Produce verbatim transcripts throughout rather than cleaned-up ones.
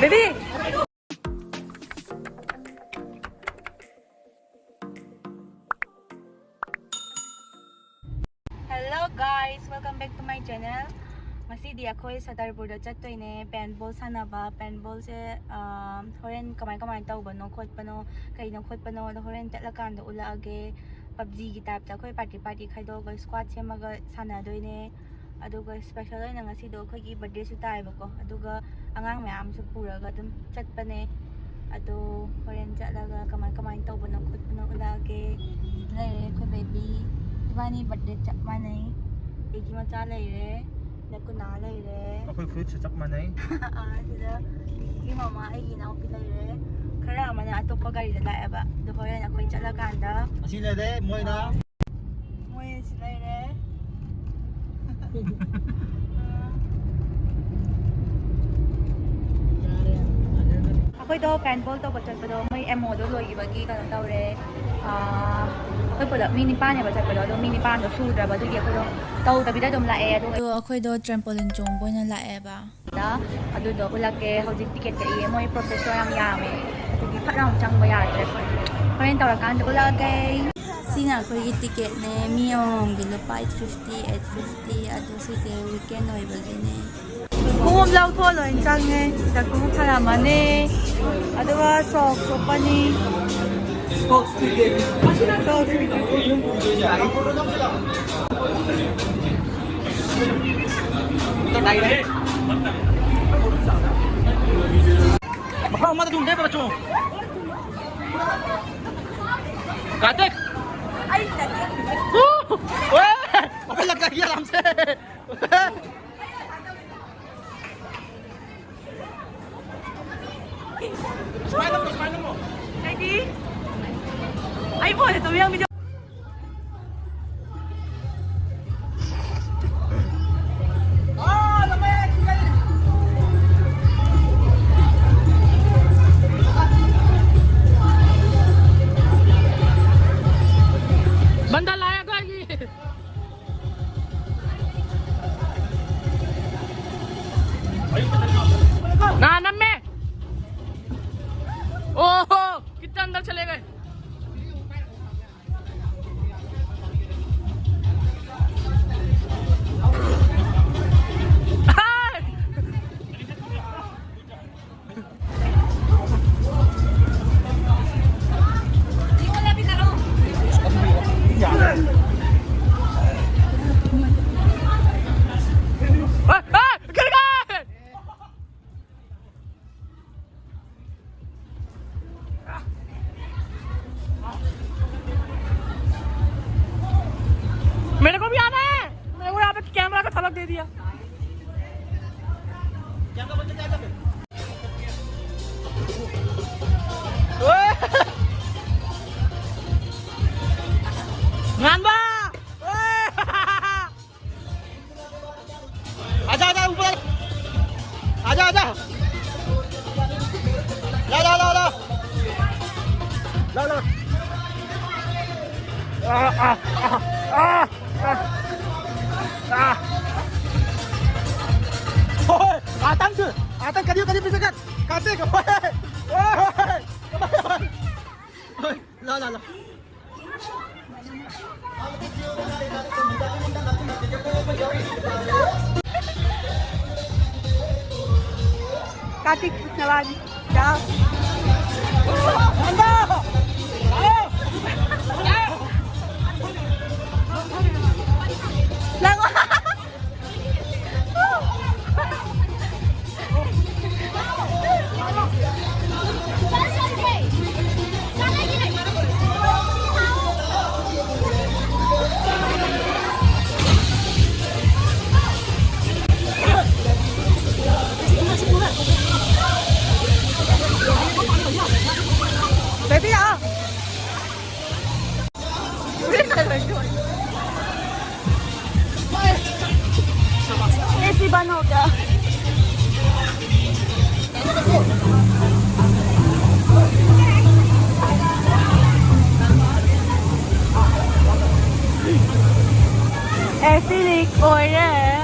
Baby! Hello guys, welcome back to my channel. ꯉꯁꯤꯗꯤ ꯑꯩꯈꯣꯏ ꯁꯇꯔꯄꯨꯔꯗ ꯆꯠꯇꯣꯏꯅꯦ ꯄꯦꯟꯕꯣꯜ ꯁꯥꯟꯅꯕ꯫ ꯄꯦꯟꯕꯣꯜꯁꯦ ꯍꯣꯔꯦꯟ ꯀꯃꯥꯏ ꯀꯃꯥꯏꯅ ꯇꯧꯕꯅꯣ ꯈꯣꯠꯄꯅꯣ, ꯀꯩꯅꯣ ꯈꯣꯠꯄꯅꯣ ꯑꯗꯣ ꯍꯣꯔꯦꯟ ꯆꯠꯂꯀꯥꯟꯗ ꯎꯠꯂꯛꯑꯒꯦ꯫ ꯄꯞꯖꯤꯒꯤ ꯇꯥꯏꯞꯇ ꯑꯩꯈꯣꯏ ꯄꯥꯔꯇꯤ ꯄꯥꯔꯇꯤ ꯈꯥꯏꯗꯣꯛꯑꯒ ꯁ꯭ꯀ꯭ꯋꯥꯠ ꯁꯦꯝꯃꯒ ꯁꯥꯟꯅꯗꯣꯏꯅꯦ꯫ ꯑꯗꯨꯒ ꯁ꯭ꯄꯦꯁꯦꯜ ꯑꯣꯏꯅ ꯉꯁꯤꯗꯣ ꯑꯩꯈꯣꯏꯒꯤ ꯕꯔꯠꯗꯦꯁꯨ ꯇꯥꯏꯌꯦꯕꯀꯣ, ꯑꯗꯨꯒ ꯑꯉꯥꯡ ꯃꯌꯥꯝꯁꯨ ꯄꯨꯔꯒ ꯑꯗꯨꯝ ꯆꯠꯄꯅꯦ꯫ ꯑꯗꯣ ꯍꯣꯔꯦꯟ ꯆꯠꯂꯒ ꯀꯃꯥꯏ ꯀꯃꯥꯏꯅ ꯇꯧꯕꯅꯣ ꯈꯣꯠꯄꯅꯣ ꯎꯠꯂꯛꯑꯒꯦ꯫ ꯂꯩꯔꯦ ꯑꯩꯈꯣꯏ ꯕꯦꯕꯤ, ꯏꯕꯥꯅꯤ ꯕꯔꯠꯗꯦ ꯆꯞ ꯃꯥꯟꯅꯩ꯫ ꯑꯩꯒꯤ ꯃꯆꯥ ꯂꯩꯔꯦ, ꯅꯀꯨꯅꯥ ꯂꯩꯔꯦ꯫ ꯑꯩꯈꯣꯏ ꯐꯨꯔꯤꯠꯁꯨ ꯆꯞ ꯃꯥꯟꯅꯩ꯫ ꯑꯥ, ꯁꯤꯗ ꯑꯩꯒꯤ ꯃꯃꯥ, ꯑꯩꯒꯤ ꯏꯅꯥꯎꯄꯤ ꯂꯩꯔꯦ꯫ ꯈꯔ ꯑꯃꯅ ꯑꯇꯣꯞꯄ ꯒꯥꯔꯤꯗ ꯂꯥꯛꯑꯦꯕ꯫ ꯑꯗꯣ ꯍꯣꯔꯦꯟ ꯑꯩꯈꯣꯏ ꯆꯠꯂꯀꯥꯟꯗ ꯑꯁꯤ ꯂꯩꯔꯦ ꯃꯣꯏꯅ꯫ ꯃꯣꯏ ꯑꯁꯤ ꯂꯩꯔꯦ꯫ ꯑꯩꯈꯣꯏꯗꯣ ꯄꯦꯟꯕꯣꯜ ꯇꯧꯕ ꯆꯠꯄꯗꯣ ꯃꯣꯏ ꯑꯦꯝ ꯑꯣꯗꯣ ꯂꯣꯏꯈꯤꯕꯒꯤ ꯀꯩꯅꯣ ꯇꯧꯔꯦ꯫ ꯑꯥ, ꯑꯩꯈꯣꯏ ꯄꯨꯂꯞ ꯃꯤ ꯅꯤꯄꯥꯟꯅꯦꯕ ꯆꯠꯄꯗꯣ, ꯑꯗꯣ ꯃꯤ ꯅꯤꯄꯥꯟꯗꯣ ꯁꯨꯗ꯭ꯔꯕ, ꯑꯗꯨꯒꯤ ꯑꯩꯈꯣꯏꯗꯣ ꯇꯧꯗꯕꯤꯗ ꯑꯗꯨꯝ ꯂꯥꯛꯑꯦ꯫ ꯑꯗꯨꯒ ꯑꯗꯣ ꯑꯩꯈꯣꯏꯗꯣ ꯇ꯭ꯔꯦꯝꯄꯣꯂꯤꯟ ꯆꯣꯡꯕ ꯑꯣꯏꯅ ꯂꯥꯛꯑꯦꯕ꯫ ꯑꯗꯨꯗꯣ ꯍꯧꯖꯤꯛ ꯇꯤꯀꯦꯠ ꯀꯛꯏꯌꯦ꯫ ꯃꯣꯏ ꯄ꯭ꯔꯣꯁꯦꯁꯇꯣ ꯌꯥꯝ ꯌꯥꯝꯃꯦ, ꯑꯗꯨꯒꯤ ꯐꯠ ꯂꯥꯎꯅ ꯆꯪꯕ ꯌꯥꯗ꯭ꯔꯦ꯫ ꯍꯣꯔꯦꯟ ꯇꯧꯔꯀꯥꯟꯗ ꯎꯠꯂꯛꯑꯒꯦ꯫ ꯁꯤꯅ ꯑꯩꯈꯣꯏꯒꯤ ꯇꯤꯀꯦꯠꯅꯦ, ꯃꯤ ꯑꯃꯃꯝꯒꯤ ꯂꯨꯄꯥ eight fifty, eight fifty꯫ ꯑꯗꯣ ꯁꯤꯁꯦ ꯋꯤꯀꯦꯟ ꯑꯣꯏꯕꯒꯤꯅꯦ꯫ ꯈꯣꯡꯎꯞ ꯂꯧꯊꯣꯛꯑ ꯂꯣꯏꯅ ꯆꯪꯉꯦ꯫ ꯁꯤꯗ ꯈꯣꯡꯎꯞ ꯊꯅꯝꯃꯅꯤ꯫ ꯑꯗꯨꯒ ꯁꯣꯛꯁ ꯎꯞꯄꯅꯤ꯫ ꯁꯣꯛꯁ ꯄꯤꯒꯦ꯫ ꯁꯣꯛꯁ ꯄꯤꯒꯦ꯫ ꯃꯐꯝ ꯑꯃꯗ ꯑꯗꯨꯝ ꯂꯦꯞꯄꯒ ꯆꯣꯡꯉꯨ꯫ ꯀꯥꯔꯇꯤꯛ! ꯑꯩ ꯅꯠꯇꯦ꯫ ꯍꯨ! ꯑꯣꯏ! ꯑꯩꯈꯣꯏ ꯂꯪꯀꯥꯒꯤ ꯑꯂꯥꯝꯁꯦ! ꯁꯨꯃꯥꯏꯅ ꯅꯝꯃꯣ, ꯁꯨꯃꯥꯏꯅ ꯅꯝꯃꯣ꯫ ꯑꯩꯗꯤ ꯑꯩ ꯐꯣꯟꯗ ꯑꯗꯨꯝ ꯌꯦꯡꯕꯤꯗꯣ꯫ बंदा लाया था ये। ना नम्मे। दे दिया। ꯉꯥꯟꯕ! ꯑꯣꯏ! आजा, आजा, ऊपर। आजा, आजा। ला, ला, ला, ला। ला, ला। आ, आ, आ, आ, आ, आ। ओए, आतंक, आतंक करियो, करियो पीछे कर। काटे को। ओए, ओए, ओए। ला, ला, ला। कार्तिक कृष्णवादी जाओ। Baby, आ। एसी बंद हो गया। एसी लीक हो रहा है।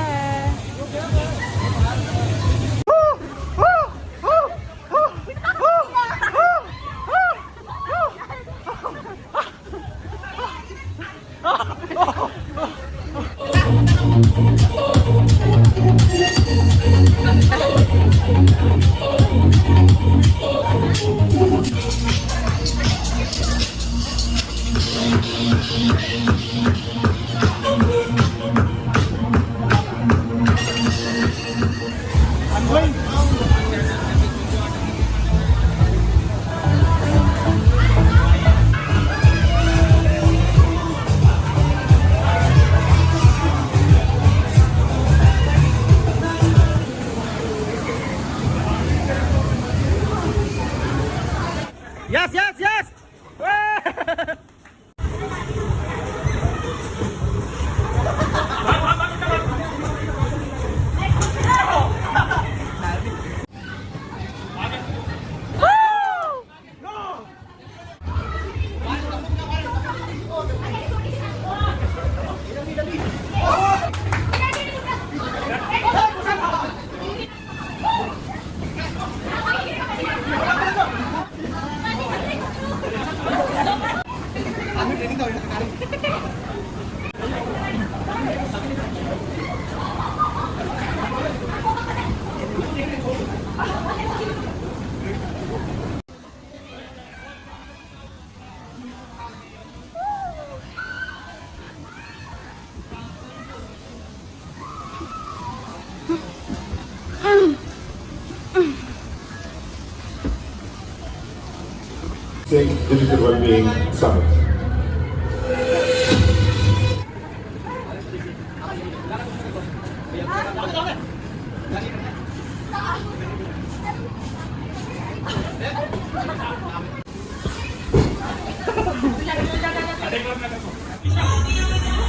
Digital Wellbeing Summit.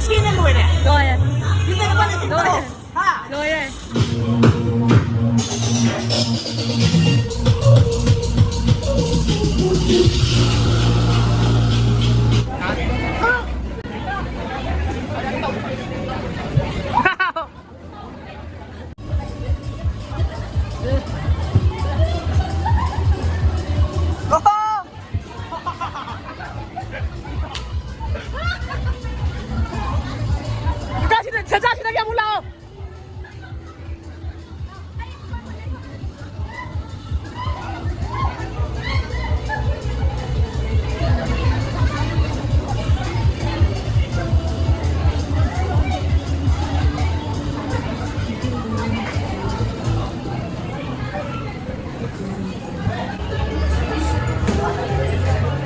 ꯁꯤꯅ ꯂꯣꯏꯔꯦ꯫ ꯂꯣꯏꯔꯦ꯫ ꯂꯣꯏꯔꯦ꯫ ꯂꯣꯏꯔꯦ꯫ ꯀꯥꯁꯤꯗ, ꯁꯦꯟꯖꯥꯁꯤꯗꯒꯤ ꯑꯃꯨꯛ ꯂꯥꯛꯑꯣ꯫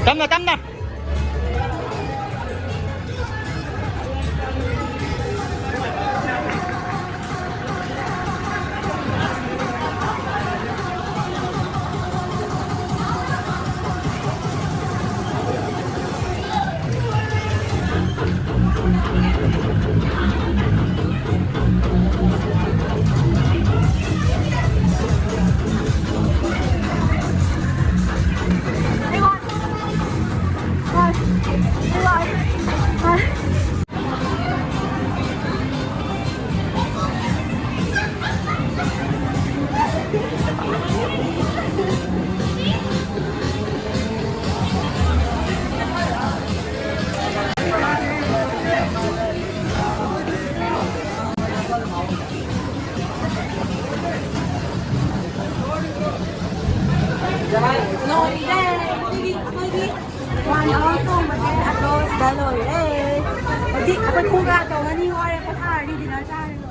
ꯇꯞꯅ, ꯇꯞꯅ꯫ ꯂꯣꯏꯔꯦ꯫ ꯉꯁꯤꯒꯤ ꯑꯩꯈꯣꯏꯒꯤ ꯋꯥꯟ ꯑꯋꯥꯔ ꯇꯣꯡꯕꯁꯦ ꯑꯗꯣ ꯁꯤꯗ ꯂꯣꯏꯔꯦ꯫ ꯍꯧꯖꯤꯛ ꯑꯩꯈꯣꯏ ꯈꯣꯡ ꯀꯌꯥ ꯇꯧꯔꯅꯤ? ꯋꯥꯔꯦ, ꯄꯣꯊꯥꯔꯅꯤ, ꯗꯤꯅꯔ ꯆꯥꯔꯅꯤ꯫